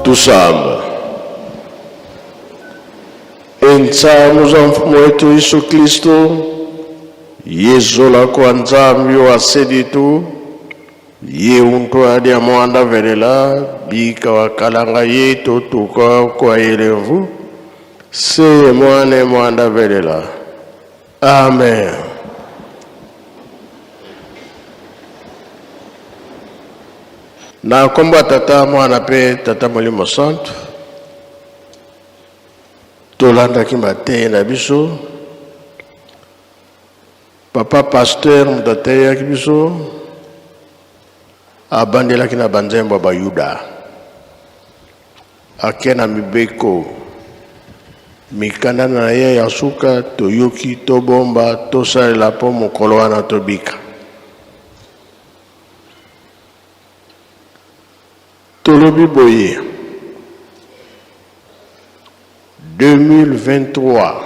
Tusamba. Entsamu za Mfumu wetu Yesu Kristo, yezola kwa Nzambi wa seditu, ye untu adia mwanda velela, bika wa kalanga yetu tuka kwa elevu, seye mwane mwanda velela. Amen. Na nkombo ya Tata, Mwana mpe Tata Molimo Santu, tolandaki mateyi na biso. Papa pasteur moto ateyaki biso, abandelaki na banzembo ya Bayuda, ake na mibeko mikanda na ye ya suka, toyoki, tobomba, tosalela mpo mokolo wana tobika. Tolobi boye, 2023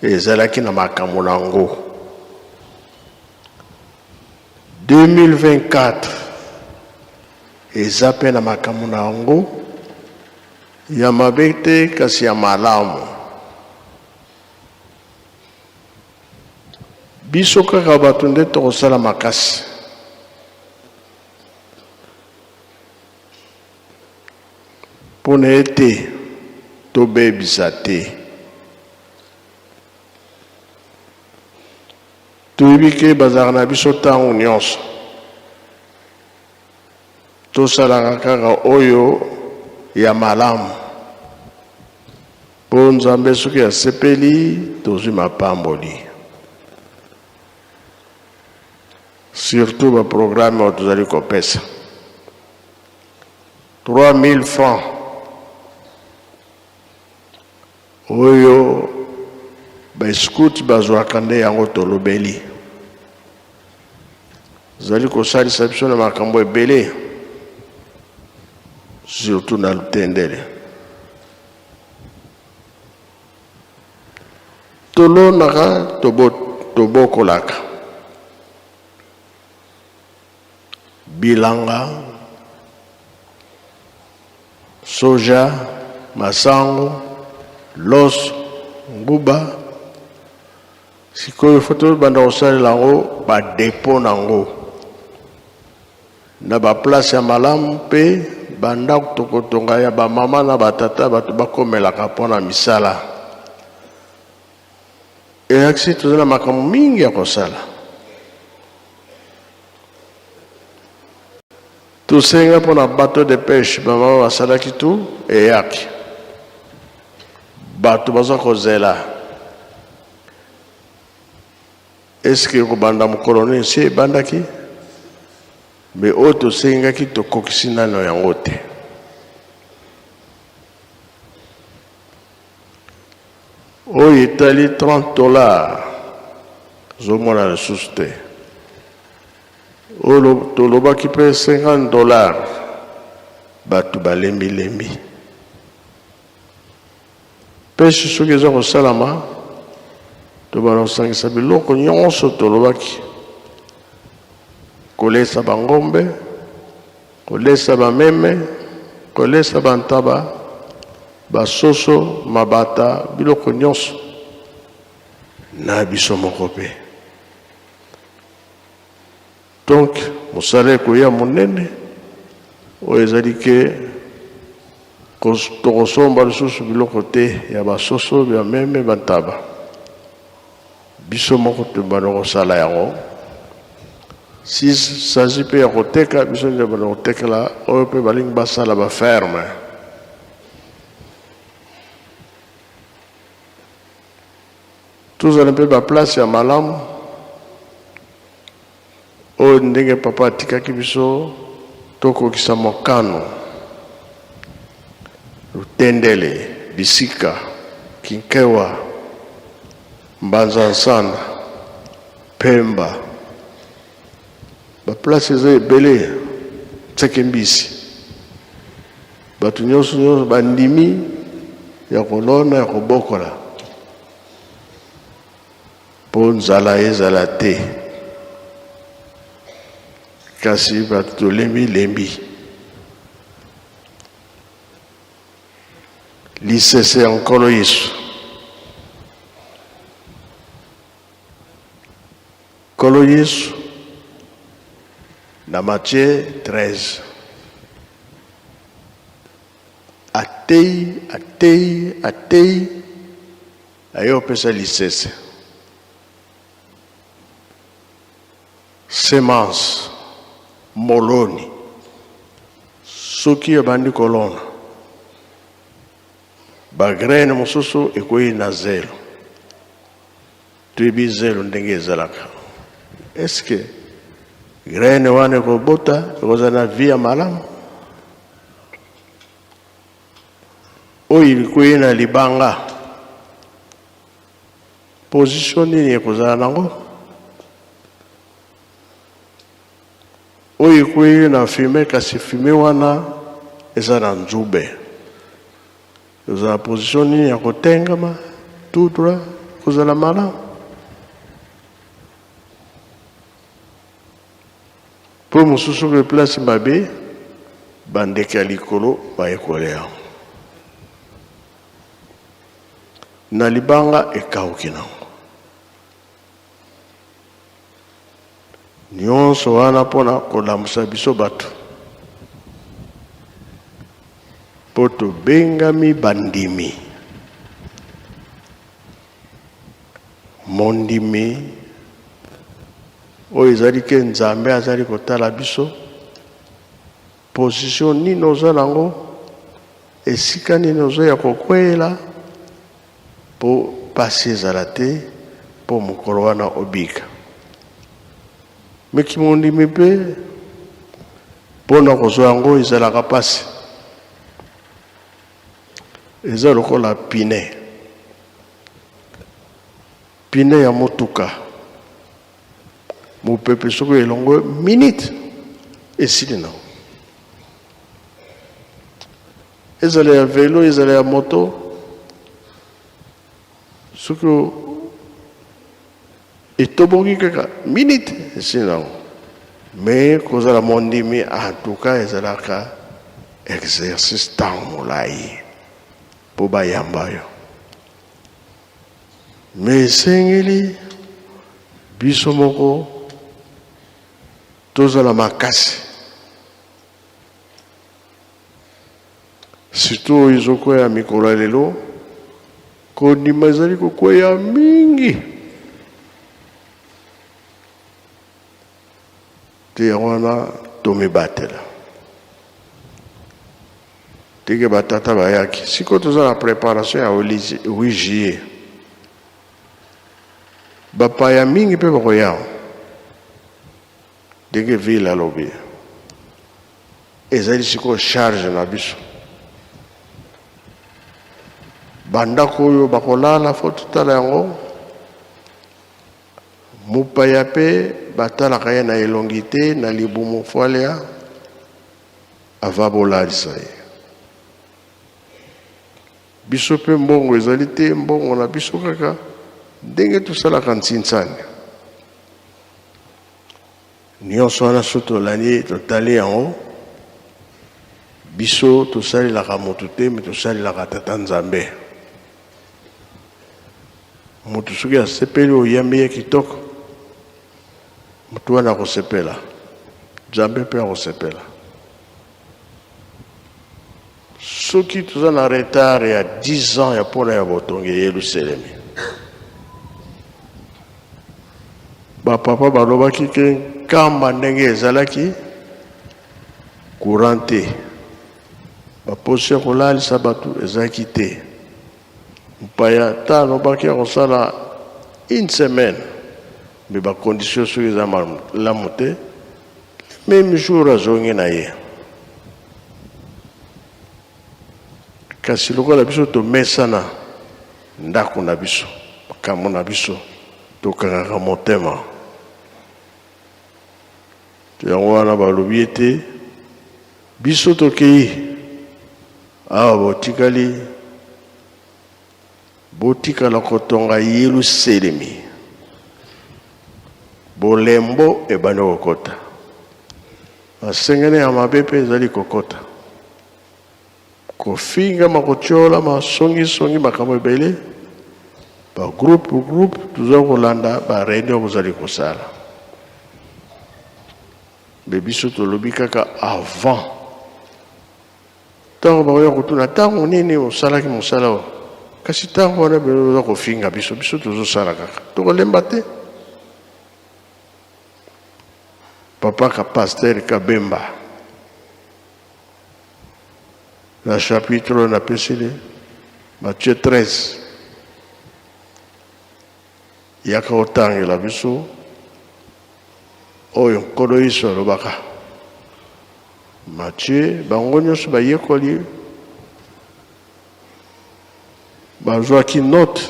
ezalaki na makambo na yango, 2024 eza mpe na makambo na yango ya mabe te, kasi ya malamu. Biso kaka bato nde tokosala makasi. Mpo na ete tobebisa te. Toyebi ke bazalaka na biso ntango nyonso. Tosalaka kaka oyo ya malamu. Mpo Nzambe soki asepeli, tozwi mapamboli. Surtout ba programme oyo tozali kopesa. 3000 francs oyo ba scout bazwaka nde yango tolobeli. Zali kosalisa biso na makambo ebele, surtout na Lutendele. Tolonaka, tobokolaka bilanga, soja, masango, loso, nguba. Sikoyo faut tobanda kosalela yango ba depot na yango na ba place ya malamu mpe ba ndako tokotonga ya ba mama na ba tata bato bakomelaka mpo na misala. Elakisi toza na makambo mingi ya kosala. Tosenga mpo na bateau de pêche, ba mama basalaki tout eyaki. Bato baza kozela. Est-ce que ekobanda mokolo nini? Si ebandaki, mais oyo tosengaki tokokisi nano yango te. Oyo etali 30 dollars ozomona lisusu te. Oyo tolobaki mpe 50 dollars bato balembi-lembi. Pêche soki eza kosalama, tobanda kosangisa biloko nyonso tolobaki, kolesa bangombe, kolesa bameme, kolesa bantaba, basoso, mabata, biloko nyonso na biso moko mpe. Donc mosala ekoya monene oyo ezali ke tokosomba lisusu biloko te ya basoso, ya meme, bantaba. Biso moko tobanda kosala yango. Si s'agit mpe ya koteka, biso nde banda kotekela oyo mpe balingi basala ba ferme. Tozala mpe ba place ya malamu oyo ndenge papa atikaki biso tokokisa mokano. Lutendele, Bisika, Kinkewa, Mbanza Nsanda, Pemba, ba place eza ebele, Tseke Mbisi. Bato nyonso nyonso bandimi ya kolona ya kobokola mpo nzala ezala te, kasi bato tolembi lembi. Lisese ya Nkolo Yesu. Nkolo Yesu na Matthieu 13 ateyi ateyi ateyi aye opesa lisese semence moloni soki ebandi kolona ba graine mosusu ekwei na zelo Toyebi zelo ndenge ezalaka. Est-ce que graine wana ekobota ekozala na vie ya malamu? Oyo ekwei na libanga, position nini ekozala nango? Oyo ekwei na fume, kasi fume wana eza na nzube. Ozala position nini ya kotengama tout droit kozala malamu mpo mosusu soki place mabe bandeke ya likolo baye kolia yango na libanga ekauki nango Nionso wana pona kolamusa biso batu po tobengami bandimi. Mondimi oyo ezali ke Nzambe azali kotala biso, position nini oza nango, esika nini ozo ya kokweyela Po pasi ezala te po mokolo wana obika. Mais kimondimi pe pona kozwa yango ezalaka pasi. Eza lokola pine. Pine ya motuka. Mopepe soki elongwe minute esili nango. Ezala ya velo, ezala ya moto, soki etoboki kaka minute esili nango. Mais kozala mondimi en tout cas ezalaka exercice ntango molai mpo bayamba yo. Mais esengeli biso moko tozala makasi. Surtout oyo ezokweya mikolo ya lelo, kondima ezali kokweya mingi. Te yango wana tomibatela. Ndenge batata bayaki, sikoyo toza na preparation ya 8 juillet. Bapaya mingi mpe bakoya. Ndenge ville alobi ezali sikoyo charge na biso bandako oyo bakolala fo totala yango mopaya mpe batalaka ye na elongi te na libumu fo alia ava bolalisa ye biso mpe mbongo ezali te mbongo na biso kaka ndenge tosalaka ntsinsani Nionso wana soki tolandi totali yango biso tosalelaka moto te me tosalelaka tata Nzambe. Moto soki asepeli oyambi ye kitoko, moto wana akosepela, Nzambe mpe akosepela. Soki toza na retard ya 10 ans ya mpona ya botongi ya Yelusalemi, bapapa balobaki ke nkamba ndenge ezalaki courant te, baposi ya kolalisa bato ezalaki te. Mpaya ata alobaki akosala une semaine, me bacondition soki eza malamu te, meme jour azongi na ye. Kasi lokola biso tomesana ndako na biso, makambo na biso, tokangaka motema. Yango wana balobi ete biso tokei awa, botikali botikala kotonga Yelusalemi. Bolembo ebandi kokota, masengene ya mabe mpe ezali kokota. Kofingama, kotiolama, songi songi, makambo ebele, ba groupe groupe, toza kolanda ba reunion bozali kosala. Me biso tolobi kaka avant. Ntango bakoya kotuna ntango nini osalaki mosala oyo, kasi ntango wana bino boza kofinga biso, biso tozosala kaka, tokolemba te. Papa ka pasteur Kabemba na chapitre oyo napesili Matthieu 13 yaka otangela biso oyo Nkolo Yesu alobaka. Matthieu, bango nyonso bayekoli bazwaki note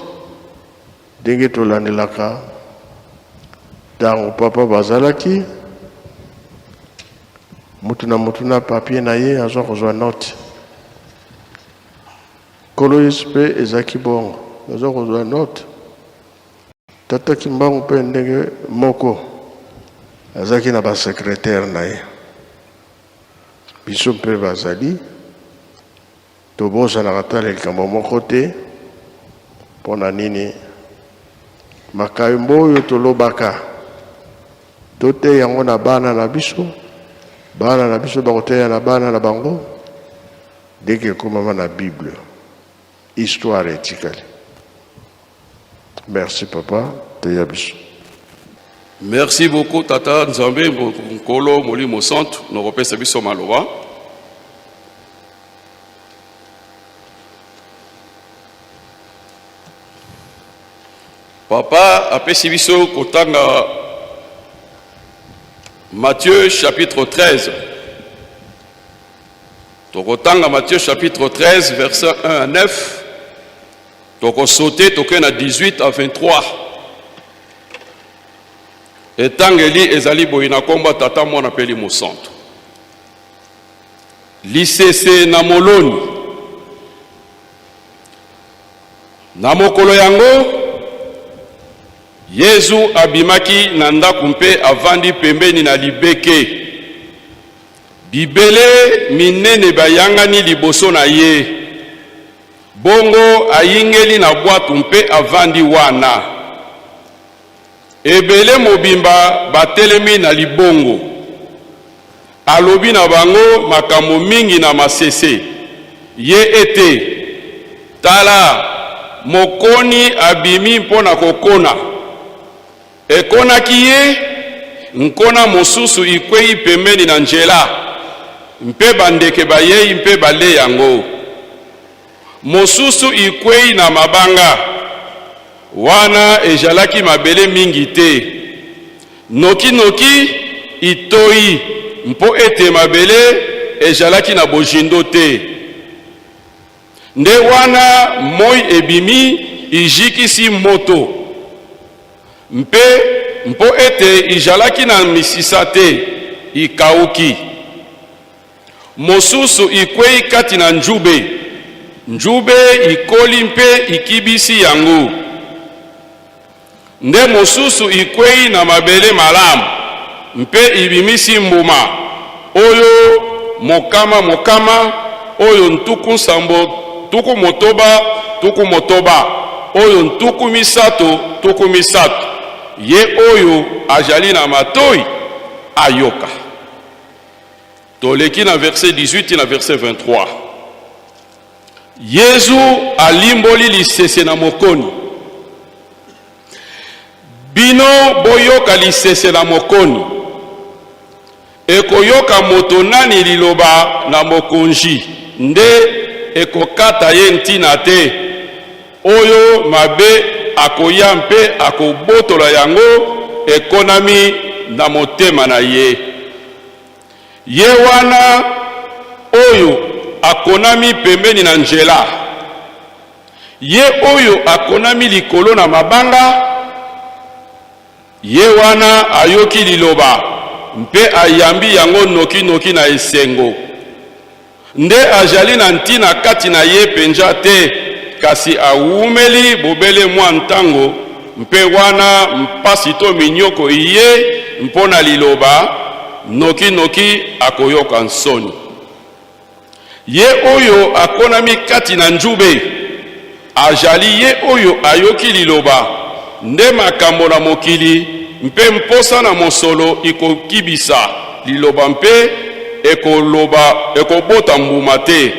ndenge tolandelaka ntango papa bazalaki mutu na mutu na papier na ye azwa kozwa note. Nkolo Yesu mpe ezalaki bongo, azwa kozwa note. Tata Kimbangu mpe ndenge moko azalaki na ba secretaire na ye. Biso mpe bazali tobosanaka ata likambo moko te. Mpo na nini makambo oyo tolobaka toteya yango na bana na biso, bana na biso bakoteya na bana na bango, ndenge ekomama na Bible, histoire etikali. Merci papa, teya biso. Merci beaucoup tata Nzambe Nkolo Molimo Santu nakopesa biso maloba. Papa apesi biso kotanga Matthieu chapitre 13. Tokotanga Matthieu chapitre 13 verset 1 à 9. Toko sauter toke na 18 à 23. Etangeli ezali boye na kombo ya Tata, Mwana mpe Elimo Santu. Lisese na moloni. Na mokolo yango, Yezu abimaki na ndako mpe avandi pembeni na libeke. Bibele minene bayangani liboso na ye. Bongo ayingeli na bwato mpe avandi wana. Ebele mobimba batelemi na libongo. Alobi na bango makambo mingi na masese, ye ete, Tala, mokoni abimi mpo na kokona. Ekonaki ye, nkona mosusu ikwei pembeni na njela, mpe bandeke bayei mpe balei yango. Mosusu ikwei na mabanga, wana ejalaki mabele mingi te. Noki-noki itoi, mpo ete mabele ejalaki na bojindo te. Nde wana moi ebimi, ijikisi moto, mpe mpo ete ijalaki na misisa te, ikauki. Mosusu ikwei kati na njube, njube ikoli mpe ikibisi yango. Nde mosusu ikwei na mabele malamu mpe ibimisi mbuma, oyo mokama mokama, oyo 70 60 60, oyo 30 30. Ye oyo ajali na matoi ayoka. Toleki na verset 18 na verset 23. Yezu alimboli lisese na mokoni. Bino boyoka lisese na mokoni. Ekoyoka moto nani liloba na mokonji nde ekokata ye ntina te, oyo mabe akoya mpe akobotola yango ekonami na motema na ye. Ye wana oyo akonami pembeni na njela, ye oyo akonami likolo na mabanga, ye wana ayoki liloba mpe ayambi yango noki-noki na esengo. Nde ajali na ntina kati na ye penja te, kasi awumeli bobele mwa ntango, mpe wana mpasi to minyoko iye mpo na liloba, noki-noki akoyoka nsoni. Ye oyo akonami kati na njube ajali ye oyo ayoki liloba, nde makambo na mokili mpe mposa na mosolo ikokibisa liloba mpe ekoloba ekobota mbuma te.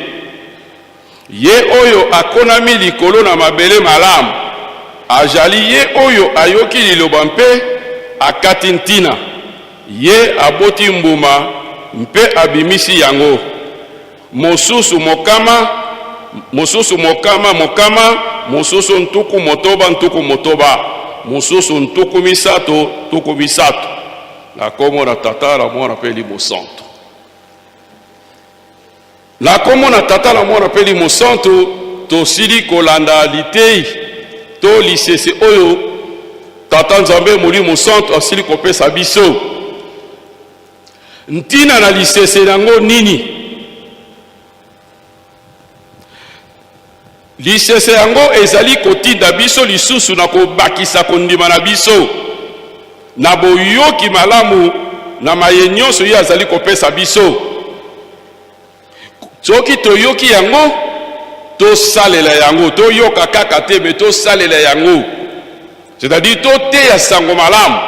Ye oyo akonami likolo na mabele malamu ajali ye oyo ayoki liloba mpe akati ntina, ye aboti mbuma mpe abimisi yango, mosusu mokama, mosusu mokama mokama, mosusu 60 60, mosusu 30 30. Na nkombo na Tata, na Mwana mpe Elimo Santu. Na nkombo na Tata, na Mwana mpe Elimo Santu, tosili kolanda litei to lisese oyo Tata Nzambe Molimo Santu asili kopesa biso. Ntina na lisese yango nini? Lisese yango ezali kotinda biso lisusu na kobakisa kondima na biso na boyoki malamu na maye nyonso ye azali kopesa biso. Soki toyoki yango, tosalela yango, toyoka kaka te, me tosalela yango, c'est-à-dire toteya sango malamu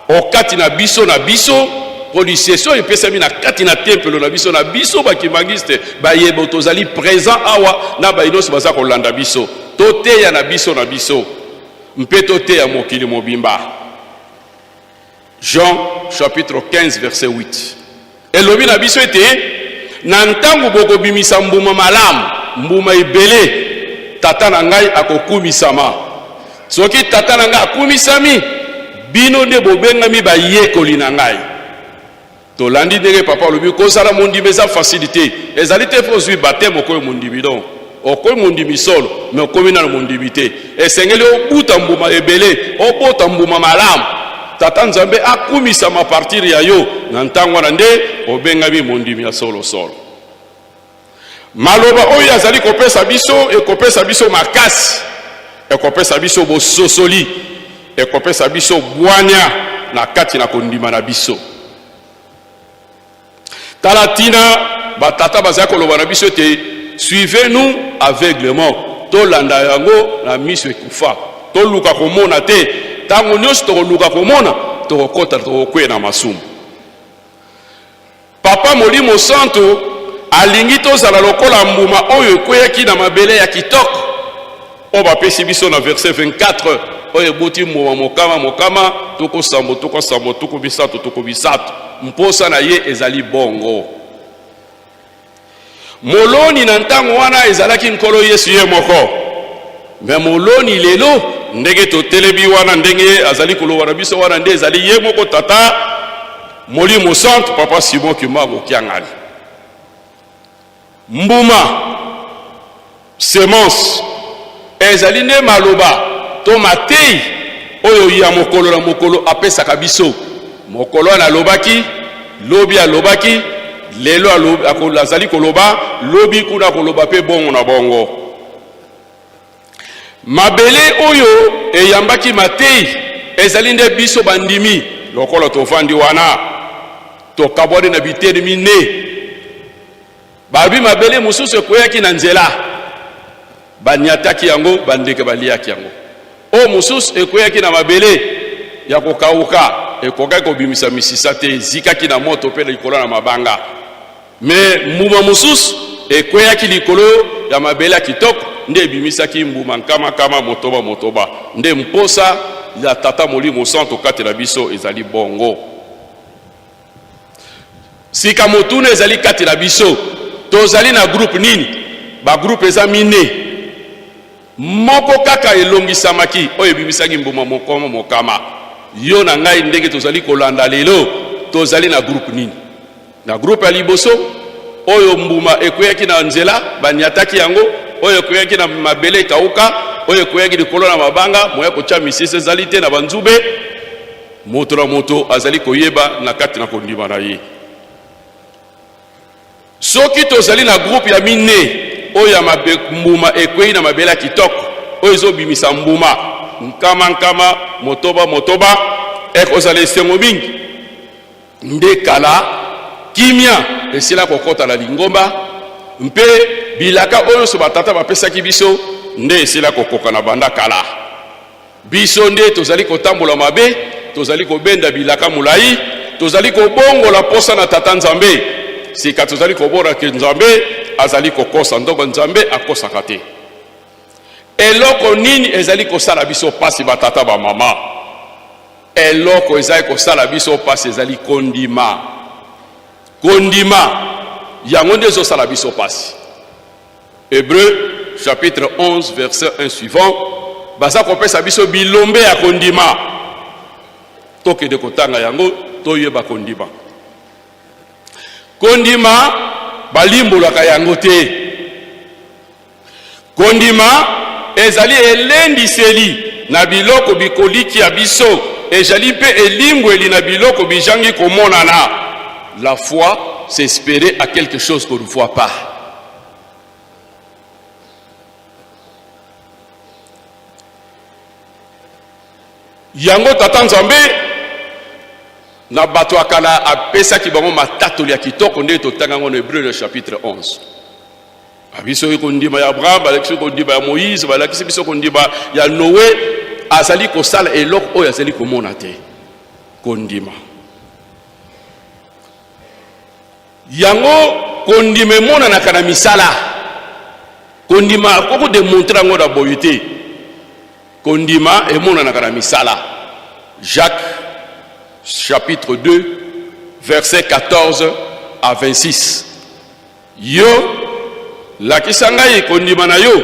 okati na biso na biso, mpo lisese oyo epesami na kati na tempelo na biso na biso bakimbangiste bayebo tozali présent awa na baye nyonso baza kolanda biso, toteya na biso na biso mpe toteya mokili mobimba. Jean chapitre 15 verset 8 elobi na biso ete na ntango bokobimisa mbuma malamu, mbuma ebele, Tata na ngai akokumisama. Soki Tata na ngai akumisami, bino nde bobengami bayekoli na ngai. Tolandi ndenge papa alobi, kozala mondimi eza facile te. Ezali te mpo ozwi baptême okomi mondimi. Donc okomi mondimi solo, mais okomi nano mondimi te. Esengeli obuta mbuma ebele, obota mbuma malamu, Tata Nzambe akumisama partir ya yo. Na ntango wana nde obengami mondimi ya solo solo. Maloba oyo azali kopesa biso ekopesa biso makasi, ekopesa biso bososoli, ekopesa biso bwanya na kati na kondima na biso. Tala ntina batata bazali koloba na biso ete suivez-nous aveuglement, tolanda yango na miso ekufa, toluka komona te. Ntango nyonso tokoluka komona, tokokota, tokokwea na masumu. Papa Molimo Santu alingi tozala lokola mbuma oyo ekweyaki na mabele ya kitoko oyo bapesi biso na verset 24, oyo eboti mbuma mokama mokama, 70 70, 30 30. Mposa na ye ezali bongo. Moloni na ntango wana ezalaki Nkolo Yesu ye moko. Me moloni lelo, ndenge totelemi wana, ndenge azali koloba na biso wana, nde ezali ye moko Tata Molimo Santu, Papa Simon Kimbangu Kiangani. Mbuma, Semence, ezali nde maloba to mateyi oyo ya mokolo na mokolo apesaka biso. Mokolo wana alobaki, lobi alobaki, lelo azali koloba, lobi kuna akoloba mpe bongo na bongo. Mabele oyo eyambaki mateyi ezali nde biso bandimi, lokola tovandi wana tokabwani na biteni mine. Balobi mabele mosusu ekweyaki na nzela, banyataki yango, bandeke baliaki yango. Oyo mosusu ekweyaki na mabele ya kokauka, ekokaki kobimisa misisa te, ezikaki na moto mpe likolo na mabanga. Me mbuma mosusu ekweyaki likolo ya mabele ya kitoko, nde ebimisaki mbuma nkama nkama, motoba motoba. Nde mposa ya Tata Molimo Santu kati na biso ezali bongo. Sika motuna ezali kati na biso, tozali na groupe nini? Ba groupe eza mine, moko kaka elongisamaki oyo ebimisaki mbuma mokoma mokama. Yo na ngai ndenge tozali kolanda lelo, tozali na groupe nini? Na groupe ya liboso oyo mbuma ekweyaki na nzela, banyataki yango, oyo ekweyaki na mabele ekauka, oyo ekweyaki likolo na mabanga, moya kotya misisa ezali te na banzube. Moto na moto azali koyeba na kati na kondima na ye. Soki tozali na groupe ya mine oyo ya mabe, mbuma ekwei na mabele ya kitoko oyo ezobimisa mbuma nkama nkama, motoba motoba, ekozala esengo mingi. Nde kala kimia esila kokota na lingomba, Mpe bilaka oyo nyonso batata bapesaki biso nde esila kokokana banda kala. Biso nde tozali kotambola mabe, tozali kobenda bilaka molai, tozali kobongola mposa na Tata Nzambe. Sika tozali kobona ke Nzambe azali kokosa, ndoko Nzambe akosaka te. Eloko nini ezali kosala biso mpasi, batata bamama? Eloko ezali kosala biso mpasi ezali kondima. Kondima yango nde ezosala biso mpasi. Hebreu chapitre 11 verset 1 suivant, baza kopesa biso bilombe ya kondima. Tokende kotanga yango toyeba kondima. Kondima balimbolaka yango te. Kondima ezali elendiseli na biloko bikolikia biso, ezali mpe elimbweli na biloko bijangi komonana. La foi, c'est esperer à quelque chose qu'on ne voit pas. Yango Tata Nzambe na bato ya kala apesaki bango matatoli ya kitoko ndenge totanga yango na Hebreu na chapitre 11. Biso kondima ya Abraham, balakisi kondima ya Moïse, balakisi biso kondima ya Noe. Azali kosala eloko oyo azali komona te. Kondima yango, kondima emonanaka na misala. Kondima akoki kodemontre yango na boye te. Kondima emonanaka na misala. Jacques chapitre 2 verset 14 à 26. Yo, lakisa ngai kondima na yo,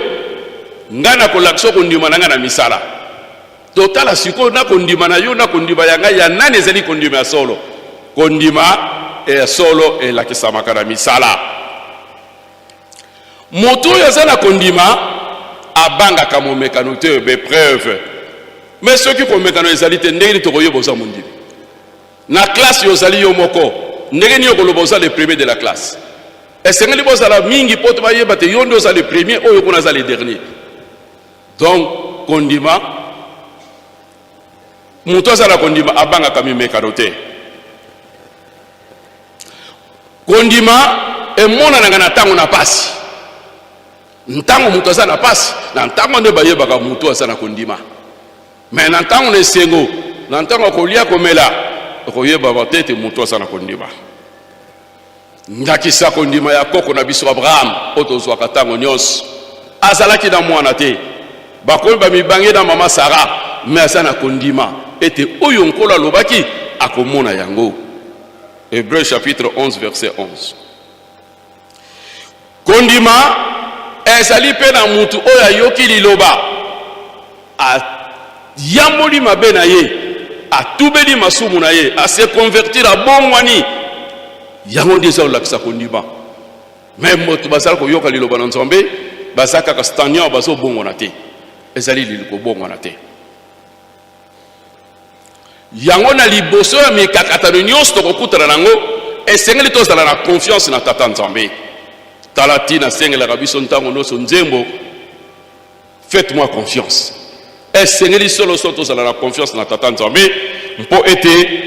ngai nakolakisa kondima na ngai na misala. Totala sikoyo na kondima na yo na kondima ya ngai, ya nani ezali kondima ya solo? Kondima ya solo elakisamaka na misala. Moto oyo aza na kondima abangaka momekano te, bepreuve. Me soki komekano ezali te, ndenge nini tokoyeba oza mondimi? Na classe ozali yo moko, ndenge nini okoloba oza le premier de la classe? Esengeli bozala mingi mpo bayeba te yo nde oza le premier, oyo kuna aza le dernier. Donc kondima, moto aza na kondima abangaka mimekano te. Kondima emonanaka na ntango na pasi. Ntango moto aza na pasi, na ntango nde bayebaka moto aza na kondima. Me na ntango na esengo, na ntango ya kolia komela, okoyeba te ete moto aza na kondima. Ndakisa kondima ya koko na biso Abraham, oyo tozwaka ntango nyonso, azalaki na mwana te, bakomi bamibange na mama Sara, me aza na kondima ete oyo Nkolo alobaki akomona yango. Hebreu chapitre 11 verset 11. Kondima ezali mpe na mutu oyo ayoki liloba, ayamboli mabe na ye, atubeli masumu na ye, ase convertir, abongwani. Yango nde eza kolakisa kondima. Me moto bazala koyoka liloba na Nzambe, baza kaka stagnant, bazobongwana te. Ezali kobongwana te. Yango na liboso ya mikakatano nyonso tokokutana na yango, esengeli tozala na confiance na Tata Nzambe. Tala ntina asengelaka biso ntango nyonso nzembo Faites-moi confiance. Esengeli solo solo tozala na confiance na Tata Nzambe mpo ete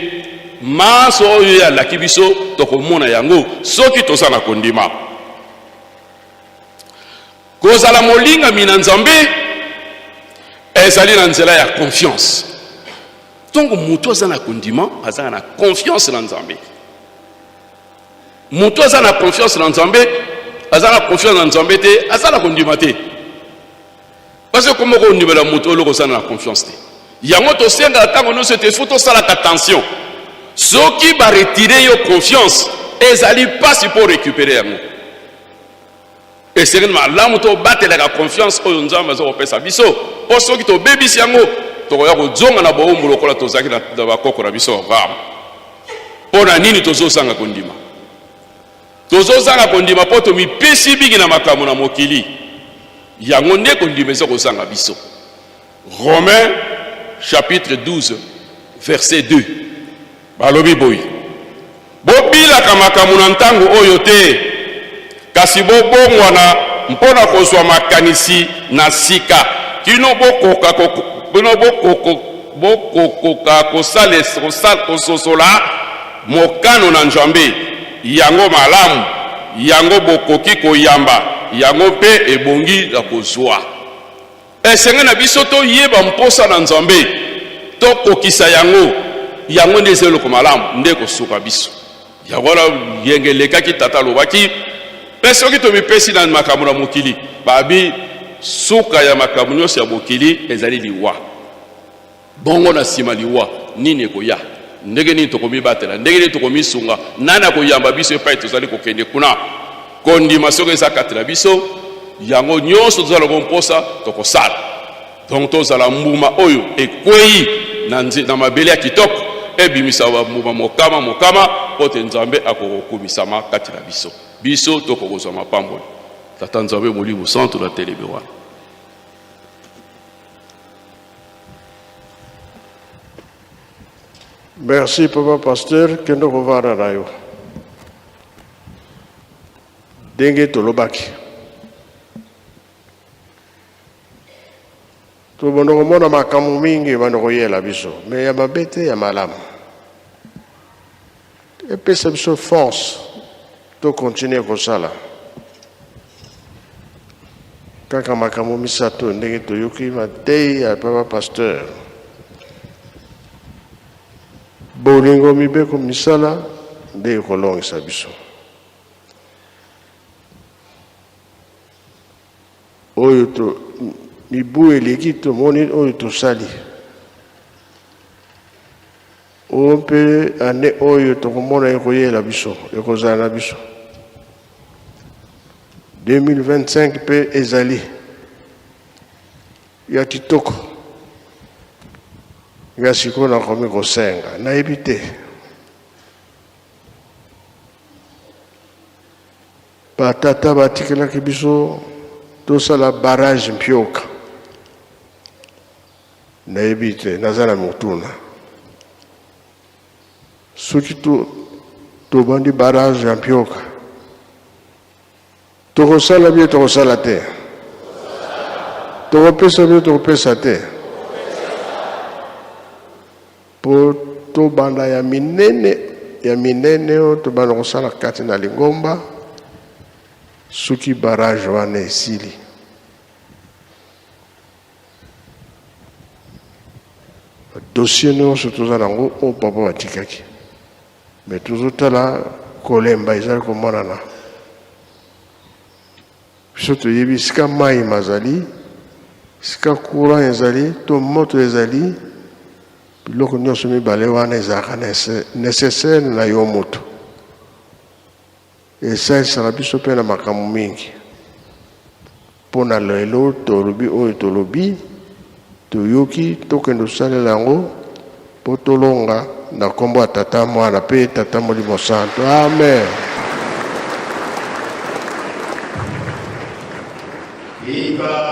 manso oyo ye alaki biso tokomona yango soki toza na kondima. Kozala molingami na Nzambe ezali na nzela ya confiance. Ntango moto aza na kondima, aza na confiance na Nzambe. Moto aza na confiance na Nzambe, aza na confiance na Nzambe te, aza na kondima te. Parce que comment kondimela moto oyo oza na confiance te? Yango tosengaka ntango nyonso ete faut tosalaka attention. Soki ba retirer yo confiance, ezali mpasi mpo récupérer yango. Esengeli malamu tobatelaka confiance oyo Nzambe aza kopesa biso, mpo soki tobebisi yango tokoya kozonga na bowumbu lokola tozalaki na bakoko na biso Abraham. Mpo na nini tozozanga kondima? Tozozanga kondima mpo tomipesi mingi na makambo na mokili. Yango nde kondima eza kozanga biso. Romains chapitre 12 verset 2 balobi boye: bobilaka makambo na ntango oyo te, kasi bobongwana mpo na kozwa makanisi na sika, kino bokoka kino bokokoka kososola mokano na Nzambe yango malamu. yango bokoki koyamba yango mpe ebongi na kozwa. Esengeli na biso toyeba mposa na Nzambe, tokokisa yango. Yango nde eza eloko malamu, nde ekosuka biso. Yango wana yenge elekaki, tata alobaki, mpe soki tomipesi na makambo na mokili, babi suka ya makambo nyonso ya mokili ezali liwa. Bongo na nsima liwa, nini ekoya? Ndenge nini tokomibatela? Ndenge nini tokomisunga? Nani akoyamba biso epai tozali kokende kuna? Kondima soki eza kati na biso, yango nyonso tozala ko mposa tokosala. Donc tozala mbuma oyo ekwei na, na mabele ya kitoko, ebimisa mbuma mokama mokama, mpo te Nzambe akokokumisama kati na biso. Biso tokokozwa mapamboli. Tata Nzambe Molimo Santu na telemi wana. Merci papa pasteur, kende kovanda na yo. Ndenge tolobaki. Tobanda komona makambo mingi ebanda koyela biso, me ya mabe te, ya malamu. Epesa biso force to continuer kosala. Kaka makambo misato ndenge toyoki mateyi ya papa pasteur. Bolingo, mibeko, misala nde ekolongisa biso. Oyo to mibu eleki tomoni oyo tosali. Oyo mpe ane oyo tokomona ekoyela biso, ekozala na biso. 2025 mpe ezali ya kitoko. Nga sikoyo nakomi kosenga, nayebi te. Ba tata batikelaki biso tosala barrage Mpioka. Nayebi te, naza na motuna. Soki to tobandi barrage ya Mpioka, tokosala bien tokosala te? Tokopesa bien tokopesa te? Po tobanda ya minene ya minene oyo tobanda kosala kati na lingomba soki barrage wana esili. Dossier nyonso toza nango oyo papa batikaki, mais tozotala kolemba ezali komonana. Biso toyebi esika mai mazali, esika courant ezali to moto ezali, biloko nyonso mibale wana ezalaka necessaire na yo moto. Esalisaka biso mpe na makambo mingi. Mpo na lelo tolobi oyo tolobi, toyoki, tokende kosalela yango mpo tolonga na nkombo ya Tata, Mwana mpe Tata Molimo Santo. Amen. Viva.